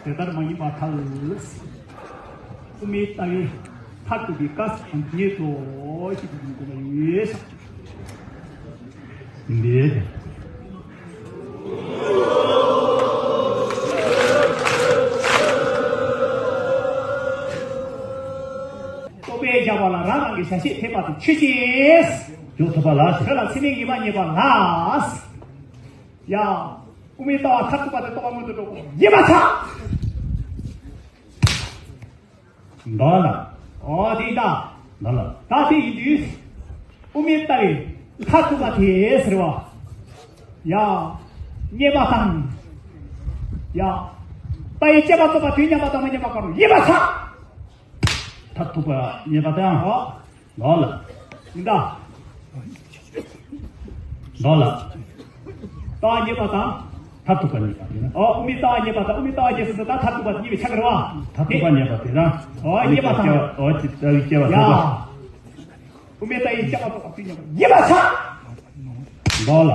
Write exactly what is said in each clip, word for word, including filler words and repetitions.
དེ་ལྟར་མ་ཡིན་པར་ཐལ། དབུ་མའི་ལྟ་བའི་མཐར་ཐུག་པའི་སྐབས་སུ་ཉིད་དོ་ཞེས་པའི་མིང་དུ་ཡོད་ཤག་འདི། རྟོག་པས་བཞག་པ་ལ་རང་རང་གི་བྱ་བྱེད་འཐད་པ་དེ་ཆོས་ཅན། འཇོག་ཐུབ་པ་ལ། དེ་ལ་ཚད་མས་ངེས་པ་རྙེད་པ་ལ། ཡ། དབུ་མའི་ལྟ་བ་མཐར་ཐུག་པ་དེ་རྟོག་པ་སྔོན་དུ་འགྲོ་དགོས་ཡིན་པར་ཐལ། འདོད་ལ། འོ་དེ་ཡིན་ད། འདོད་ལ། ད་དེ་ཡིན་དུས། དབུ་མའི་ལྟ་བའི་མཐར་ཐུག་པ་དེ་ཟེར་བ། ཡ། རྙེད་པ་དང་། ཡ། ལྟ་བའི་དཔྱད་པ་རྫོགས་པ་དུས་མཉམ་པ་དང་མི་མཉམ་པ་གང་རུང་ཡིན་པར་ཐལ། མཐར་ཐུག་པ་རྙེད་པ་དང་། འོ། ལོ་ལ། ཡིན་ད། ལོ་ལ། ལྟ་བ་རྙེད་པ་དང་། མཐར་ཐུག་པ་རྙེད་པ་དེ་ན། ཨོ། དབུ་མའི་ལྟ་བ་རྙེད་པ་དང་། དབུ་མའི་ལྟ་བ་རྙེད་ཟེར་དུས་ད་མཐར་ཐུག་པ་རྙེད་པའི་ཆ་ག་རེད་བ། མཐར་ཐུག་པ་རྙེད་པ་དེ་ན། ཨོ། རྙེད་པ་དང་། ཨོ། ཅི་ལྟ་བུའི་སྐྱེ་བ་ཡ། ཐུབ་པ། དབུ་མའི་ལྟ་བའི་དཔྱད་པ་རྫོགས་པ་དུས་མཉམ་པ་ཡིན་པར་ཐལ། ལོ་ལ།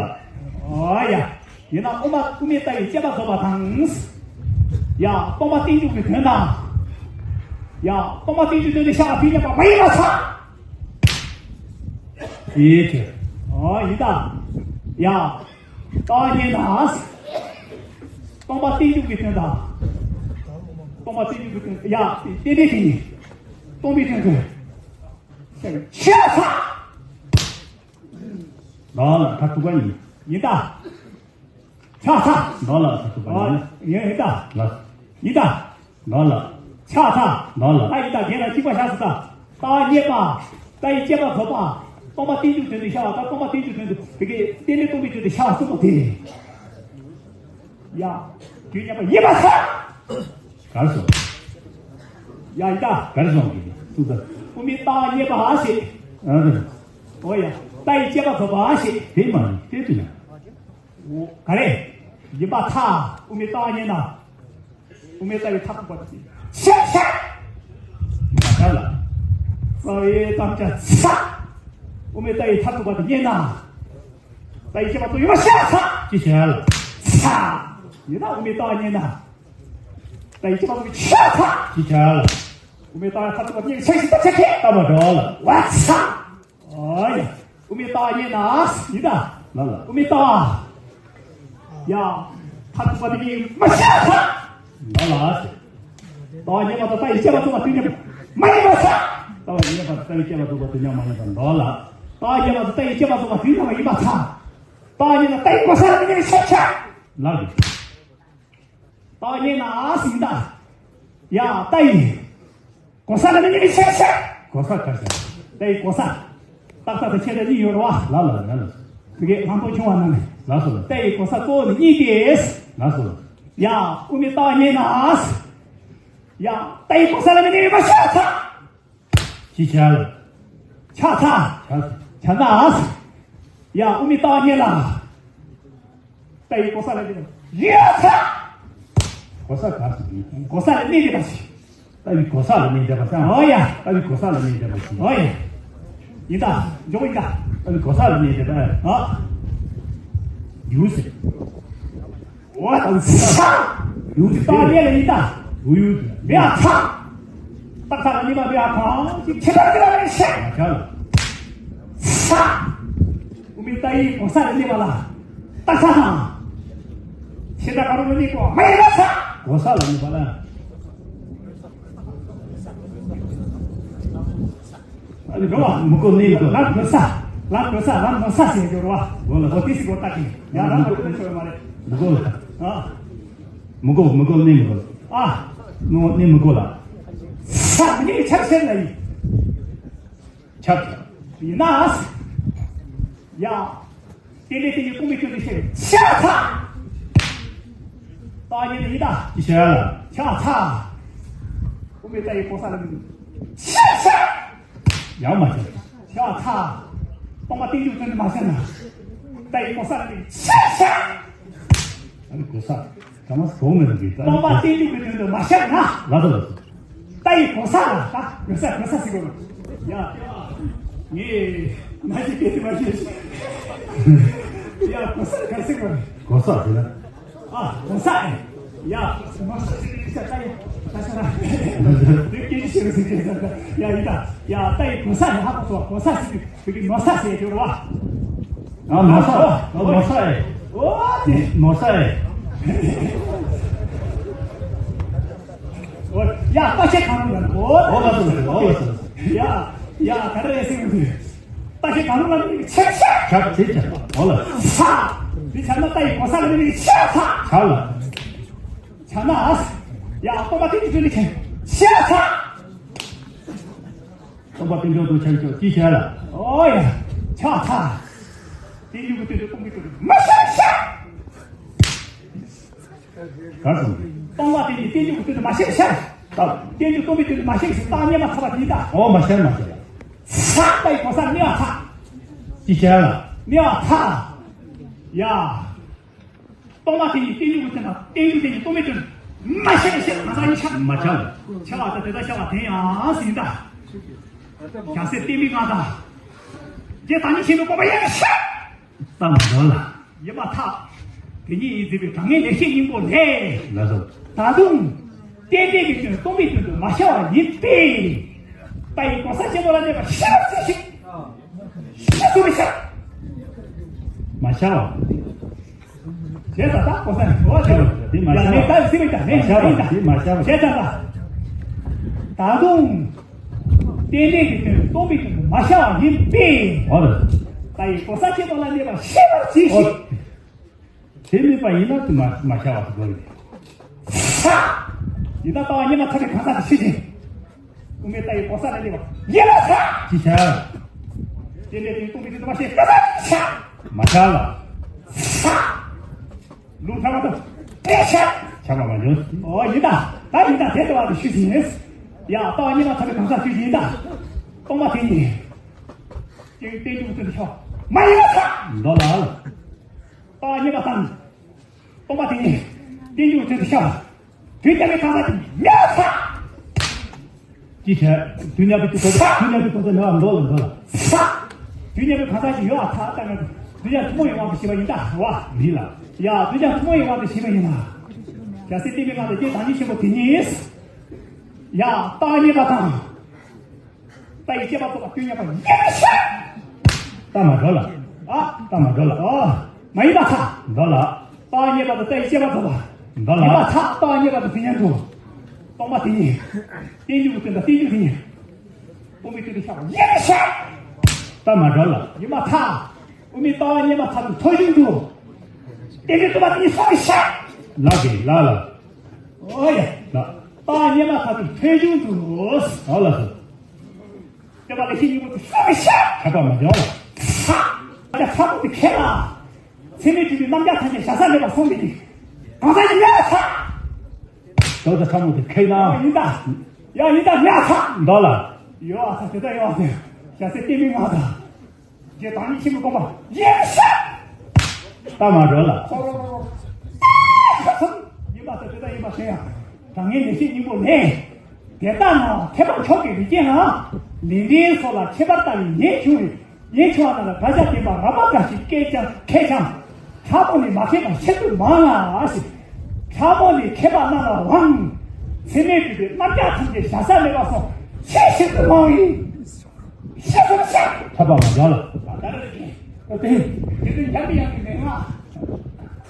ཨོ་ཡ། ཡིན་ན་དབུ་མ་དབུ་མའི་ལྟ་བའི་དཔྱད་པ་རྫོགས་པ་དང་། ཡ། སྟོང་པ་རྟེན་འབྱུང་གི་དོན་དང་། ཡ། སྟོང་པ་རྟེན་འབྱུང་དོན་དུ་ཤར་བ་དུས་མཉམ་པ་མ་ཡིན་པར་ཐལ། ཡིད་ཀྱི། ཨོ་ཡིན་ད། ཡ། ལྟ་བ་རྙེད་ན། སྟོང་པ་རྟེན་འབྱུང་གི་དོན་དང་། སྟོང་པ་རྟེན་འབྱུང་གི་དོན། ཡ། རྟེན་འབྲེལ་གྱི་ནི། སྟོང་པའི་དོན་དུ། ཤར་ཐལ། ལོ་ལ་མཐར་ཐུག་པ་ཡིན། ཡིན་ད། ཆགས་ཚར། ལོ་ལ་མཐར་ཐུག་པ་ཡིན། ཡིན་ཡིན་ད། ལ། ཡིན་ད། ལོ་ལ། ཆགས་ཚར། ལོ་ལ། ད་ཡིན་ད། རྒན་ལ་གཅིག་པ་བཞག་སོང་ད། ལྟ་བ་རྙེད་པ། ལྟ་བའི་དཔྱད་པ་རྫོགས་པ། སྟོང་པ་རྟེན་འབྱུང་དོན་དུ་ཤར་བ་དང་། སྟོང་པ་རྟེན་འབྱུང་དོན་དུ། དེ་གའི་རྟེན་འབྲེལ་སྟོང་པའི་དོན་དུ་ཤར་བ་གསུམ་པོ་དེ། ཡ། དུས་མཉམ་པ་ཡིན་པར་ཐལ། གར་སོང་། ཡ་ཡིན་ད། གར་སོང་གི་ཏུ་ད། དབུ་མའི་ལྟ་བ་རྙེད་པ་ཞེས། ཨ་རེ། ཨོ་ཡ། ལྟ་བའི་དཔྱད་པ་རྫོགས་པ་ཞེས། དེ་མ་རེད་དེ་དུས་ན། འོ། ག་རེ། ཡིན་པར་ཐལ། དབུ་མའི་ལྟ་བ་རྙེད་ན། དབུ་མའི་ལྟ་བའི་མཐར་ཐུག་པ་དེ་ཤར་ཤར། མ་ཤར་ལ། རྩ་བའི་དམ་བཅའ་ཚར། དབུ་མའི་ལྟ་བའི་མཐར་ཐུག་པ་དེ་རྙེད་ན། ལྟ་བའི་དཔྱད་པ་ཚོ་ཡོད་པ་ཤར་ཚར། ཅི་ཤར་ལ། ཚར། ཡིན་ན་དབུ་མའི་ལྟ་བ་རྙེད་ན། ལྟ་བའི་དཔྱད་པ་ཚོ་ཤར་ཚར། ཅི་ཤར་ལ། དབུ་མའི་ལྟ་བའི་མཐར་ཐུག་པ་རྙེད་ཤར་ཤར་ཤར་ཤར། ལྟ་བ་འགྲོ་བ་ལ། བ་ཚར། ཨ་ཡ། དབུ་མའི་ལྟ་བ་རྙེད་ན། ཡིན་ད། ལ་ལ། དབུ་མའི་ལྟ་བ། ཡ། མཐར་ཐུག་པ་དེ་གཉིས་མ་ཤར་ཚར། ལ་ལ། ལྟ་བ་རྙེད་པ་དང་ལྟ་བའི་དཔྱད་པ་རྫོགས་པ་དུས་མཉམ་པ་མ་ཡིན་པར་ཐལ། ལྟ་བ་རྙེད་པ་དང་ལྟ་བའི་དཔྱད་པ་རྫོགས་པ་དུས་མཉམ་པ་མ་ཡིན་པར། ལོ་ལ། ལྟ་བ་རྙེད་པ་དང་ལྟ་བའི་དཔྱད་པ་རྫོགས་པ་དུས་མཉམ་པ་ཡིན་པར་ཐལ། ལྟ་བ་རྙེད་ན་ལྟ་བའི་གོ་ས་ལ་མི་གནས་པའི་ཤར་ཤར། ལ་ལ། ལྟ་བ་རྙེད་ན་ཟིན་ད། ཡ། ལྟ་བའི་གོ་ས་ལ་མི་གནས་པའི་ཤར་ཤར། གོ་ས་ག་ཤར། ལྟ་བའི་གོ་ས། རྟག་མཐའ་དང་ཆད་མཐའ་གཉིས་ཡོད་རེད་བ། ལ་ལ་ལ་ལ། དེ་གའི་ལྷག་མཐོང་ཆུང་བ་རྣམས་ནས། ལ་སོ་ལ། ལྟ་བའི་གོ་ས་གཙོ་བོ་ནི་གཉིས་ཏེ། ལ་སོ་ལ། ཡ། དབུ་མའི་ལྟ་བ་རྙེད་ན། ཡ། ལྟ་བའི་གོ་ས་ལ་མི་གནས་པའི་མ་ཤར་ཚར། ཅི་ཆགས་ལ། ཆགས་ཚར། ཆགས་ཚར། ཆགས་ན། ཡ། དབུ་མའི་ལྟ་བ་རྙེད་ལ། ལྟ་བའི་གོ་ས་ལ་གནས་པ་ཡོད་ཚར། གོ་ས་ག་ཟེར་གི། གོ་ས་ལ་གནས་བསྡད་པ་ཞིག་ལྟ་བའི་གོ་ས་ལ་གནས་བསྡད་པ་ཞིག་ཨོ་ཡ། ལྟ་བའི་གོ་ས་ལ་གནས་བསྡད་པ་ཞིག་ཨོ་ཡ། ཡིན་ད། འཇོག་ཡིན་ད། ལྟ་བའི་གོ་ས་ལ་གནས་བསྡད་པ། ཨ། ཡུལ་ཟེར། འོ་ད་ས། ཡུལ་ཟེར། ད་གནས་ལ་ཡིན་ད། ཡུལ་ཡུལ་ཟེར། མེད་ཨ་ཚ། རྟག་ས་ལ་གནས་པ་མེད་ཨ་གང་ཅིག་ཆེ་ད་དེ་ལ་མེད་ཤ། མ་ཆ་ལ། ས། དབུ་མའི་ལྟ་བའི་གོ་ས་ལ་གནས་པ་ལ། རྟག་ས་དང་། ཤེས་བྱ་ག་རུ་མི་གནས་གོ་མ་ཡིན་པ་ས། གོ་ས་ལ་གནས་པ་ལ། ཨ་ནི་འགྲོ་བ། མི་གོ་གནས་མི་གོ། ལམ་འགྲོ་ས། ལམ་འགྲོ་ས། ལམ་འགྲོ་ས་ཟེར་འགྲོ་བ། གོ་ལ། འོ་དེ་ཞིག་གོ་ལྟ་གི། ཡང་ལམ་འགྲོ་ནས་ཤོར་བ་མ་རེད། མི་གོ་ལ། ཨ། མི་གོ། མི་གོ་གནས་མི་གོ། ཨ། ནོ་གནས་མི་གོ་ལ། ས་མི་གནས་ཆགས་ཤེས་ལ་ཡིན། ཆགས། ཡིན་ན། ཡ། དེ་ལས་དེ་ཉིད་དབུ་མའི་སྐྱོན་དུ་བཤད་པའི་ཆགས་ཚར། ད་ཉིད་ཡིན་ད། ཅི་བྱ་ལ། ཆགས་ཚར། དབུ་མའི་ལྟ་བའི་གོ་ས་ལ་མི་འདུག་ཆགས་ཚར། ཡང་མ་ཆགས། ཆགས་ཚར། སྟོང་པ་རྟེན་འབྱུང་དོན་དུ་མ་ཤར་ན། ལྟ་བའི་གོ་ས་ལ་མི་འདུག་ཆགས་ཚར། ཨ་ནི་གོ་ས། ག་མ་གོ་མེད་ལ་གི། སྟོང་པ་རྟེན་འབྱུང་གི་དོན་དུ་མ་ཤར་ན། ལ་ལ་ལ། ལྟ་བའི་གོ་ས་ལ་ད་གོ་ས་གོ་ས་ཟེར་དགོས་ལ། ཡ། ངས་ང་ཅིག་སྐད་དེ་མ་ཤེས། ཡ་གོ་ས་ག་ཟེར་གོ་རེད། གོ་ས་ཟེར་ན། ཨ་གོ་ས་ཨེ། ཡ་གོ་ས་ཟེར་ན་ཤ་ད་ཡ་ད་ཤ་ད། དེ་སྐད་ཆ་བཤད་རེད་ཟེར་གྱི་ཡ་ད་ཡ་ཡིན་ད་ཡ་ད་ཡི་གོ་ས་ཡ་ཧ་གོ་སོང་གོ་ས་ཟེར་གྱི་དེ་གི་ནོར་ས་ཟེར་གྱི་རེད་བ། ཨ་ནོར་ས་ཨོ་ནོར་ས་ཨེ། ཨོ་དེ་ནོར་ས་ཨེ། ཨོ་ཡ་ད་ཤ་གང་རུང་ལ་ཨོ་ཨོ་ལ་སོང་ཨོ་ལ་སོང་། ཡ་ཡ་ག་རེ་ཟེར་གྱི་ད་ཤ་གང་རུང་ལ་ཆ་ཆ། ཆ་ཆ་ཆ་ཨོ་ལ། ས། དེ་ཆ་ན་ད་ཡི་གོ་ས་ལ་ནི་ཆ་ས། ཆ་ལ། ཆ་ན་ཨ། ཡ་སྟོང་པ་དེ་ཅི་ཚོད་ནི་ཆ་ས། སྟོང་པ་དེ་འགྲོ་དུ་ཆ་ཆ་ཅི་ཆ་ལ། ཨོ་ཡ། ཆ་ས། དེ་ཡུ་གུ་དེ་དུ་སྟོང་པའི་དུ་མ་ཤ་ཤ། ག་སོང་། སྟོང་པ་དེ་ནི་དེ་ཡུ་གུ་དེ་དུ་མ་ཤ་ཤ། ད་དེ་ཡུ་སྟོང་པའི་དུ་མ་ཤ་ཤ་ད་ཉེ་མ་ཚ་བ་དེ་ད། ཨོ་མ་ཤ་མ་ཤ་ལ། ས་ད་ཡི་གོ་ས་ནི་ཨ་ཚ། ཅི་ཆ་ལ། ནི་ཨ་ཚ། ཡ། སྟོང་པ་དེ་ཉིད་བསྟན་འགྱུར་བསྟན་ལ་བསྟན་འགྱུར་དེ་ཉིད་སྟོང་པའི་དོན། མ་ཤེས་ཤེས་ང་ཚ་ཡིན་ཆ། མ་ཆ་ལ། ཆ་བ་དང་དེ་དག་ཤ་བ་དེ་ཡང་ཟིན་ད། བྱ་སེ་བསྟན་པའི་ང་དང་། རྒྱས་དང་ཉིད་ཤེས་པའི་སྤོབས་པ་ཡང་ཤ། ལྟ་མ་འདོད་ལ། ཡིན་མ་ཐག་དེ་ཉིད་ཡིན་ཟེར་བའི་དྲང་ངེས་ལེགས་བཤད་སྙིང་པོ་ལས། ལ་སོ། ད་དུང་། རྟེན་འབྲེལ་གྱི་དོན་སྟོང་པའི་དོན་དུ་མ་ཤར་བ་ཡིན་ཏེ། ད་ཡི་གོ་ས་ཆེན་པོ་ལ་གནས་པ་ཤེས་པར་བྱས་ཤིག་ཤེས་སུ་མི་ཤར། མ་ཤར་བ། བྱས་ཙང་ད་གོ་ས་ནས་གོ་བ་ཤར་བ་དེ་མ་ཤར་བ། ཡང་ནས་ད་སྲིད་པའི་ཀྱང་ནས་མ་ཤར་བ་ཡིན་ད། དེ་མ་ཤར་བ། བྱས་ཙང་ད། ད་དུང་། རྟེན་འབྲེལ་གྱི་དོན་སྟོང་པའི་དོན་དུ་མ་ཤར་བ་ཡིན་ཏེ། འོ་རེད། ད་ཡི་གོ་ས་ཆེན་པོ་ལ་གནས་པ་ཤེས་པར་བྱས་ཤིག་དེ་མེད་པ་ཡིན་ན་དེ་མ་མ་ཤར་བ་དེ་དགོས་རེད། ས། ཡིན་ན་ལྟ་བ་ཉི་མ་ཐག་པའི་གང་ཟག་དེ་ཤེས་ཀྱི། དབུ་མའི་ལྟ་བའི་གོ་ས་ལས་འདས་པ་ཡིན་ལ་ས། ཅི་ཤར། དེ་ལས་དེ་སྟོང་པའི་དེ་མ་ཤེས་ག་ས་ཤ། མ་ཤར་ལ། ས། ལུང་ཐ་མ་དང་དེ་ཤ། ཆ་མ་མ་འཇོག་ཨོ་ཡིན་ད། ད་ཡིན་ད་དེ་ལྟ་བ་དེ་ཤེས་ཀྱི་ཡིན། ཡ་ལྟ་བ་ཉི་མ་ཐག་པའི་གང་ཟག་ཤེས་ཀྱི་ཡིན་ད། སྟོང་པ་དེ་ཉིད། དེ་བསྟན་འགྱུར་དེ་ཤ། མ་ཡིན་ལ་ས། མདོ་ལ། ལྟ་བ་ཉི་མ་དང་། སྟོང་པ་དེ་ཉིད། བསྟན་འགྱུར་དེ་དུ་ཤར། དུས་མཉམ་པའི་གང་ཟག་དེ་མེད་པར་ཐལ། ཅི་བྱས། དུས་མཉམ་པའི་དུས་ཐོག་དུས་མཉམ་པའི་ཐོག་ཏུ་མེད་པར་འགྲོ་ལ་འགྲོ་ལ། ས། དུས་མཉམ་པའི་གང་ཟག་ཅིག་ཡོད་པར་ཐལ་ལྟ་ན། དུས་མཉམ་ཐུན་མོང་བའི་དབང་དུ་བྱས་པ་ཡིན་ད་རེད་བ། མིན་ལ། ཡ་དུས་མཉམ་ཐུན་མོང་བའི་དབང་དུ་བྱས་པ་ཡིན་ལ། རྒྱལ་སྲས་བསྟན་པའི་ངང་ལ་རྒྱས་དང་ཉིད་ཆེན་པོ་དེ་ཉིད། ཡ་རྟགས་ངེས་པ་དང་། ལྟ་བའི་དཔྱད་པ་རྫོགས་པ་སྐྱོན་ཉམས་པ་ཡིན་ཤ། ལྟ་མ་འགྲོ་ལ། ཨ། ལྟ་མ་འགྲོ་ལ། ཨོ། མ་ཡིན་པར་ཐལ། འགྲོ་ལ། རྟགས་ངེས་པ་དང་ལྟ་བའི་དཔྱད་པ་རྫོགས་པ། འགྲོ་ལ། ཡིན་པར་ཐལ་རྟགས་ངེས་པ་དང་དེ་ཉིད་དུ། སྟོང་པ་དེ་ཉིད། བསྟན་འགྱུར་གྱི་དོན་དང་བསྟན་འགྱུར་དེ་ཉིད། དབུ་མའི་དོན་དུ་ཤར་བ་ཡིན་ཤ། ལྟ་མ་འགྲོ་ལ། ཡིན་པར་ཐལ། དབུ་མའི་ལྟ་བ་ངེས་པར་ཐལ་དུ་ཐོས་བྱུང་དུ། རྟེན་འབྲེལ་རྟོགས་པ་དེ་ཉིད་སོང་བའི་ཤ། ལགས་ཀྱི་ལགས་ལ། ཨོ་ཡ། ལགས། རྟགས་ངེས་པར་ཐལ་དུ་ཐོས་བྱུང་དུ། ཨོ་ལགས་སོ། སྟོན་པ་ལེགས་བཤད་སྙིང་པོ་དེ་སོང་བའི་ཤ། ཁྱབ་པ་མ་བྱུང་ལ། ས། ད་ལྟ་ཕྲ་མོ་དེ་ཁས་ལ། ཚད་མས་གྲུབ་པའི་རྣམ་གཞག་ཐམས་ཅད་བྱ་ས་མེད་པར་སོང་བའི་གང་ཟག་ཡིན་ལ་ས། ད་ལྟ་ཕྲ་མོ་དེ་ཁས་ལ། ཡིན་ད། ཡ་ཡིན་ད་ལ་ས། འདོད་ལ། ཡོད་ཨ་ས་དེ་ལྟ་ཡོད་ཨ་ས། བྱ་སའི་ལྟད་མོའི་ངག་དང་། རྒྱས་དང་ཉིད་ཆེན་པོའི་དགོངས་པ་ཡིན་ཤ། ལྟ་མ་འགྲོ་ལ། ཡིན་པ་ལྟར་དེ་ལྟར་ཡིན་པ་ཞེས་ཡང་། དྲང་ངེས་ལེགས་བཤད་སྙིང་པོ་ལས། དེ་ལྟ་ན་ཐེག་པ་མཆོག་གི་རིགས་ཅན་ལ། ལས་འབྲས་སོགས་ལ་ཁྱད་པར་ལྟ་བའི་ཉེན་ཆུང་བས། ཉེན་ཆུང་བ་རྣམས་ལ་དགག་བྱ་བསྟན་པ་རགས་པ་འགའ་ཞིག་སྐད་ཀྱང་ཁས་ཀྱང་། ཕྲ་མོ་ནི་མ་མཁས་པ་ཤིན་ཏུ་མང་ལ་ཞེས། ཕྲ་མོ་ནི་མཁས་པ་རྣམས་ལའང་། ཚད་མས་གྲུབ་པའི་རྣམ་གཞག་ཐམས་ཅད་བྱ་ས་མེད་པར་སོང་ཆེས་ཤིན་ཏུ་མང་བས། ཤེས་སོ་ཤ། ཐབས་པ་མ་འཇོག་ལ། ད་ལྟ་རེ་ཀྱི། ཨ་ཏི། དེ་དུས་འཇམ་པའི་དབྱངས་ཀྱི་མན་ངག་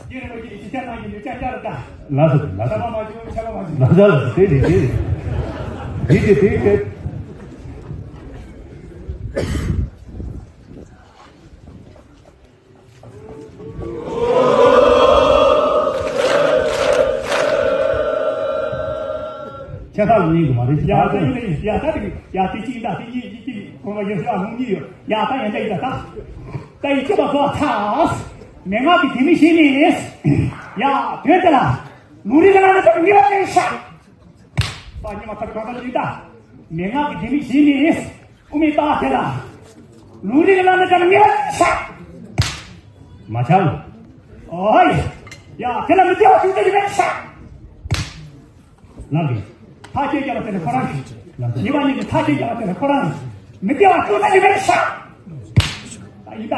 རྗེ་རིན་པོ་ཆེ་ཡི་ཕྱག་ནང་གི་ལུས་ཅག་ཅག་རེ་ད། ལ་སོ་ལ་སོ། ཆ་པ་མ་བྱུང་ཆ་པ་མ་བྱུང་། ལ་སོ་ལ་སོ་དེ་རེད་དེ་རེད། དེ་དེ་དེ་དེ། ཁྱད་པར་ལ་ཉན་དགོས་མ་རེད། ཡ་ད་ཡིན་ཡ་ད་དེ་ཡ་དེ་གཅིག་ཡིན་ད་དེ་གཉིས་གཉིས་གཅིག་གོང་མ་ཡོད་ཤོག་ཨ་ལུང་གཉིས་ཡོད་ཡ་ད་ཡ་ད་ཡིན་ད་ད། ད་ཡི་ཁྱད་པར་གོ་ཐག་མན་ངག་གི་དེ་མི་ཤེས་ནས། ཡ་དོན་དེ་ལ་ལུང་རིགས་ལ་ན་ད་ངེས་པ་ཅན་ཤ། ད་ཉི་མ་ཐག་གང་ད་ཡིན་ད། མན་ངག་གི་དེ་མི་ཤེས་ནས། དབུ་མའི་ལྟ་བ་དེ་ལ། ལུང་རིགས་ལ་ནི་ཀ་ནི་ངེས་པ་ཤ། མ་ཆགས། ཨོ་ཡ། ཡ་དེ་ལ་མི་སྐྱེ་བ་ཅུང་ཟད་ཡོད་པའི་ཤ། ལགས་ཀྱི། ཐག་བཅད་རྒྱག་པ་དེ་ནི་ཁོ་རང་གི། ལགས་ཀྱི། ཉེས་པ་གཉིས་ཀྱི་ཐག་བཅད་རྒྱག་པ་དེ་ནི་ཁོ་རང་གི། མི་སྐྱེ་བ་ཅུང་ཟད་ཡོད་པའི་ཤ། ད་ཡིན་ད།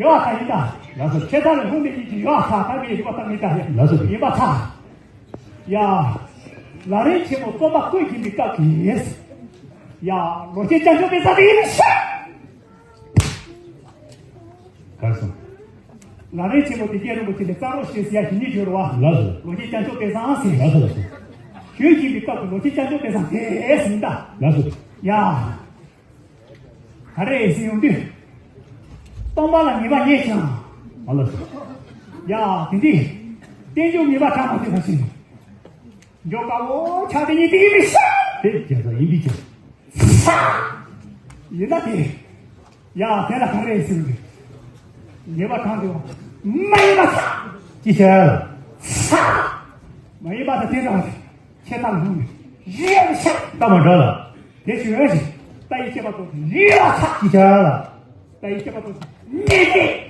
ཡོད་ཨ་ཁ་ཡིན་ད། ལགས་སོ། ཁྱེད་ཚང་ལ་ལྷུང་ནས་ཡིན་གྱི་ཡོད་ཨ་ཁ་ད་ངས་ཡིན་པ་ད་མི་ད་ཡ། ལགས་སོ། ཡིན་པ་ད། ཡ། ལ་རིན་ཆེན་མོ་རྩོམ་པ་བཀོད་ཀྱིན་པའི་སྐབས་ཀྱི་ཡེས། ཡ། ལོ་ཆེན་བྱང་ཆུབ་དཔལ་བཟང་དེ་ཡིན་ཤག་གར་སོང་། ལ་རིན་ཆེན་མོ་དེ་རྒྱལ་རིན་པོ་ཆེ་ནས་གཙང་རོགས་ཞེས་ཟེར་ཡ་ཞིག་རྙེད་ཡོད་རེད་བ། ལགས་སོ། ལོ་ཆེན་བྱང་ཆུབ་དཔལ་བཟང་ཟེར། ལགས་སོ་ལགས་སོ། ཞུས་ཀྱིན་པའི་སྐབས་ཀྱི་ལོ་ཆེན་བྱང་ཆུབ་དཔལ་བཟང་དེ་ཡིན་ད། ལགས་སོ། ཡ། ག་རེ་ཟེར་ཡོང་དུས། སྟོང་པ་ལ་ངེས་པ་རྙེད་ཀྱང་། ཨ་ལ། ཡ་དེ་འདི། རྟེན་འབྱུང་ངེས་པ་དྲངས་མ་ཐུབ་པ་ཞིག་འཇོག་པའོ། ཆ་དེ་ཉིད་དེ་ཡིན་མི་ཤ། དེ་རྒྱལ་ས་ཡིན་པའི་ཕྱིར། ས། ཡིན་ན་དེ། ཡ་དེ་ལ་ག་རེ་ཟེར་གི། ངེས་པ་དྲངས་དུས་མ་ཡིན་པ་ས། ཅི་བྱ་ཡ་ལ། ས། མ་ཡིན་པ་ད་དེ་འདྲ་བ་ཆེ་ཐག་ལྷུང་ནས་ཡིད་ལ་ཆགས། ད་མ་འདྲ་ལ། དེ་ཞུ་ཡ་ཞིག་ད་ཡི་སྐྱེ་བ་ཏོག་ཡིད་ལ་ཆགས། ཅི་བྱ་ཡ་ལ། ད་ཡི་སྐྱེ་བ་ཏོག་ཉེས་པའི།